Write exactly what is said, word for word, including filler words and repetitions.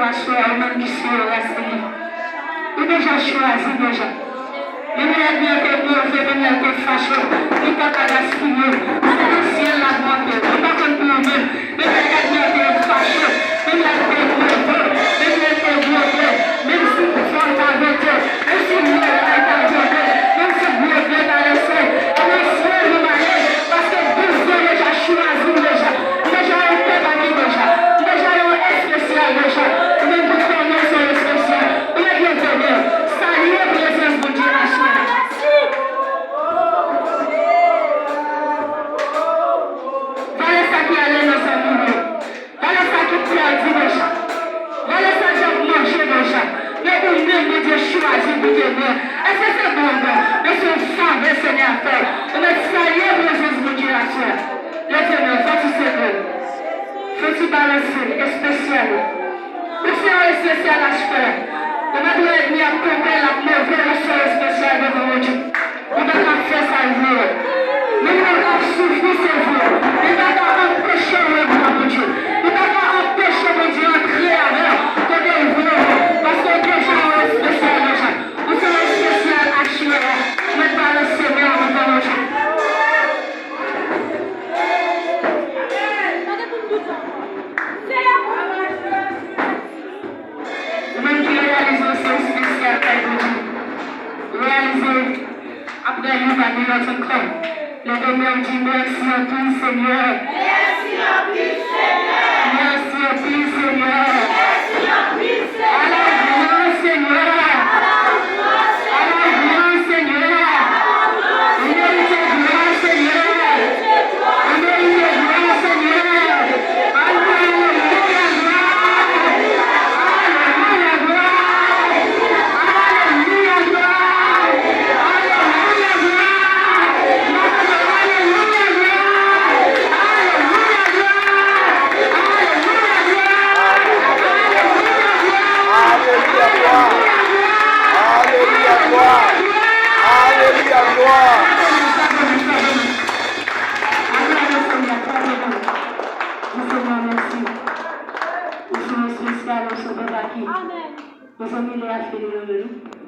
Aswè a, ou menm ki sou yon ras li, ou deja chwazi deja. Menm lè ènmi an te move, menm lè l te fache, li pa ka gaspiye. Se nan syèl l ap monte. Li pa konn pou ou menm. Menm lè ènmi an te fache, menm lè l te move, menm lè l te move, menm si fòl ta vete, menm si mouray ta vete, menm si gwo dlo ta lese, e nan syèl nou ale, paske Bondye deja chwazi m deja. M deja yon pèp a li deja. M deja yon espesyal deja. Ou menm ki konnen w se yon espesyal, ou mèt leve men w. Salye prezans Bondye aswè a. Valè sa ki ale nan zanmi w yo. Valè sa ki pèdi deja. Valè sa dyab manje deja. Men ou menm, Bondye chwazi pou te byen. Èske se bon, bon? Men se yon favè Senyè a fè w. Ou mèt salye prezans Bondye aswè a. Leve men w, fè ti sere w. Fè ti balanse espesyal ou. Ou se yon espesyal aswè a. Ou mèt wè ènmi ap kanpe, l ap move, ou se yon espesyal devan Bondye. Li pa ka fè sa l vle a. Menm lè w ap soufri, se vre. Li pa ka anpeche w wè glwa Bondye. Li pa ka anpeche Bondye antre avè w kote l vle w. Paske w deja yon espesyal deja. Ou se yon espesyal aswè a. Ou mèt balanse men w devan Bondye. Ou menm ki reyalize w se espesyal kay Bondye, reyalize apre li pa gen lòt ankò. Leve men w, di: Mèsi anpil, Senyè. Mèsi anpil, Senyè. Mèsi anpil, Senyè. Mèsi anpil, Senyè. À la gloire, Senyè. À la gloire, Senyè. Ou merite glwa, Senyè. Ou merite glwa, Senyè. Alelouya, glwa. Alelouya, glwa. Alelouya, glwa. Alelouya, glwa. Alelouya, glwa. Alelouya, glwa. Alelouya, glwa. Alelouya, glwa. Alelouya, glwa. Alelouya, glwa. Aplodi Senyè, aplodi Senyè, mèsi. Ou se yon espesyal, ou se yon pèp a ki. Mezanmi, lè a fini, non, non, non.